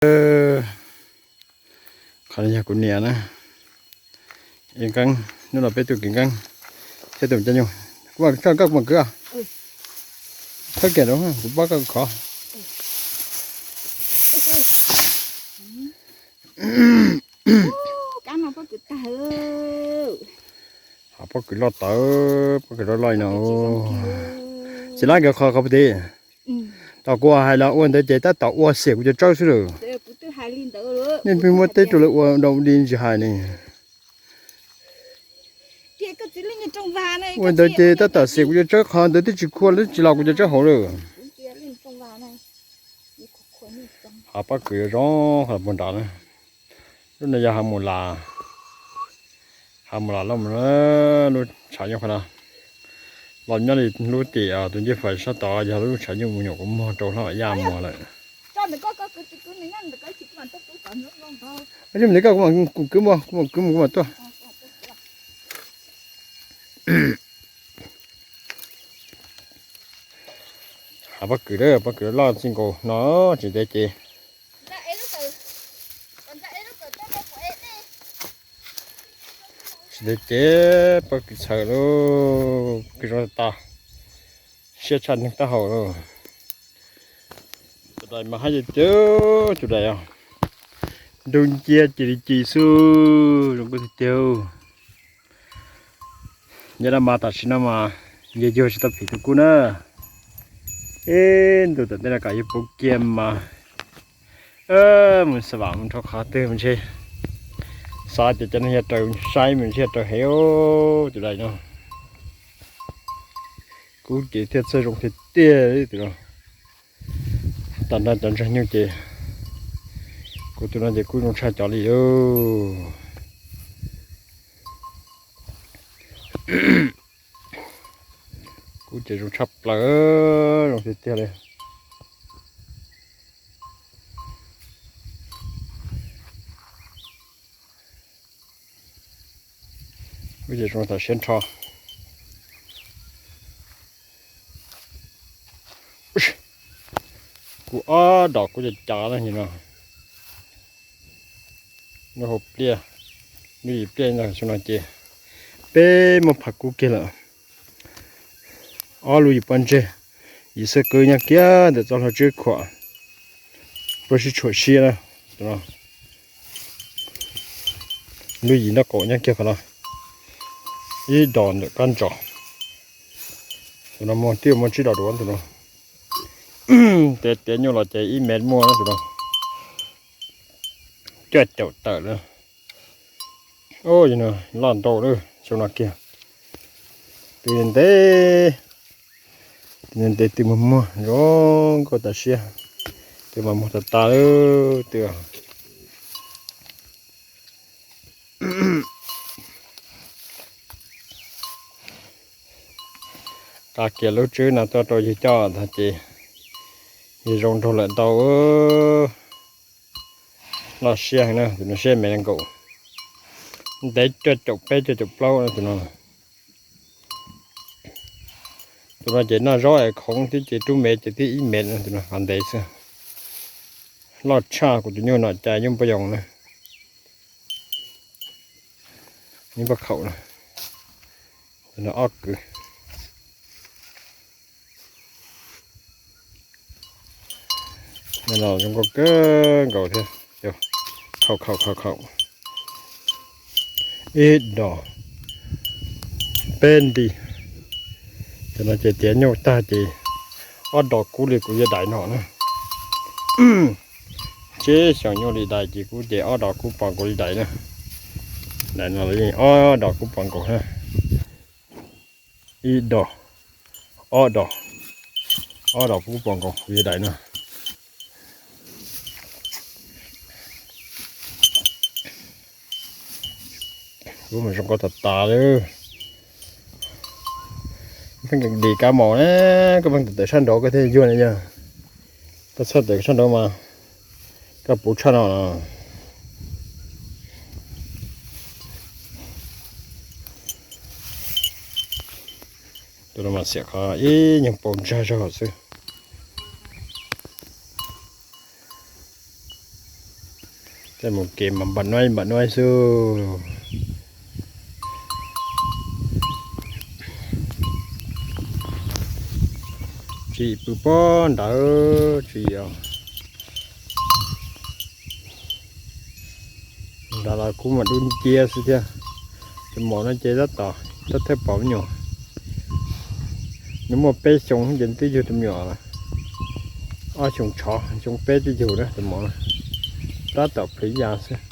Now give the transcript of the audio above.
Qhov no yog kuv niam na, ev nqeeb, hnub no peb tuaj kev nqeeb thiab tus cov nyuj. Kuv mam tso koj, kuv mam kwv, txhob kiag rau kuv pab koj khov. Pob kws loj tawv, pob kws loj loj no. Tsis lab nkawd qhov qhov pem tim. Tau kuv hais los ua ntawd ces tab tom ua xiam kuv cov tsawb xwb lawm. Nej pheej muab teb rau lawv ua dau di ntsis hais ne. Ua ntawd ces tab tom xiam kuv cov tsawb, qhov ntawd twb tsis khua, twb tsis los kuv cov tsawb hauv lawm. Hav pob kws yuav zoo qhov puag nrad na. Lub no yog hav mus las, hav mus las loj mus, lub tshav nyuj qhov no. Los nyob li lub tim tus ncej fais sab tod yog lub tshav nyuj mus nyuam qhuav muag rau hlob yaj muag lawm. Ua li ntawd koj, kuv mam kwv mus, kuv mam kwv mus, kuv mam tuaj. Hav pob kws, pob kws loj txij nkaus no, tsis ntev ces, tsis ntev ces pob kws txhaws lauj, kws zoo tas, siab tshaj neeg taub hau lauj. Tus dais mas haj yam tiag, tus dais os, nrug ncia ces li ci xwb, zoo nkauj tiag tiag. Nyob dab mas tam sim no mas yog yuag tsis tau phim tus kub na. Ib ntus tom ntej no kom yog puv kiag mas mus xav vam mus rau qhov twg mas ntshe, xav tias cov neeg yog raws saib mas ntshe yog raws heev tus dais no. Kub ces thiaj txawj zoo tiag tiag li tus no. Tag nrho cov ntseeg nyuj ces, kuv tus no ces kub zoo tshaj cov li. Kub ces zoo tshaj plaws, zoo tiag tiag li. Kub ces zoo tam siab nrho. Kuv ob dos kub cav cav no, lub hauv pliaj, lub yim pliaj no xyoo no ces peb muab phav kub kiag lawm. Ob lub yim pob ntseg, yim xab kwb nyob kiag ntawm txoj hlua tswb khuam, puab sib tshuam siab na. Lub yim nraub qaum nyob kiag qhov no, ib dos ntawm kab ntsos. Tus no muaj twb muaj tsib dos duav tus no. Tiav tiav nyuj los ces ib mev muaj tus no, cuaj caum tawm lawm. Loj ntau lawm xyoo no kiag. Twb ntev, twb ntev twb muag muag zoo nkauj tas siab, twb mas muag tas tas lawm twb. Qa kiag lub tswb no tuaj rau yawg coj ntag ces yawg zoo nraug lawm ntau. Loj siab heev na, tus no siab mev nees nkaum, ntev cuaj caum peb cuaj caum plaub no tus no. Tus no ces noj zaub es khoov thiab ces rub mev ces twb ib mev no, tus no qab ntev xwb. Loj tshaj kuv tus nyuj no cas nyuj npaj yoos na. Nyuj npaj khaum na. Tus no ob kws. Tus no zoo nkauj kawg nkaus thiab. Khaum khaum khaum khaum. Ib dos, peb nti. Tus no ces tiav nyuj tag ces ob dos kub li kuv yawg dais no na. Tsib xyoos nyuj li dais ces kub ces ob dos kub pom nkaus li dais na. Dais no los yeej ob dos kub pom nkaus na. Ib dos, ob dos, ob dos kub pom nkaus kuv yawg dais na. Kub mas zoo nkauj tas tas li. Pheej dim kab mos na, koj pheej tawm sab nraud koj thiaj yuag na yog. Koj txhob tawm sab nraud mas koj puv tshaj no los. Tus no mas xiam qhov ib nyuag paus ntsag zog xwb. Tej mus kev mas npam nuaj npam nuaj xwb. Tsis pw pob nrad, tsis yog nrad los kuj mas dub nciab xwb thiab. Tus mos no ces tab tom, tab thawj pom me nyuam. Nws muaj peb xyoo ces twb yug tus me nyuam, ob xyoo tshov xyoo peb twb yug na tus mos na. Tab tom pliv yas xwb.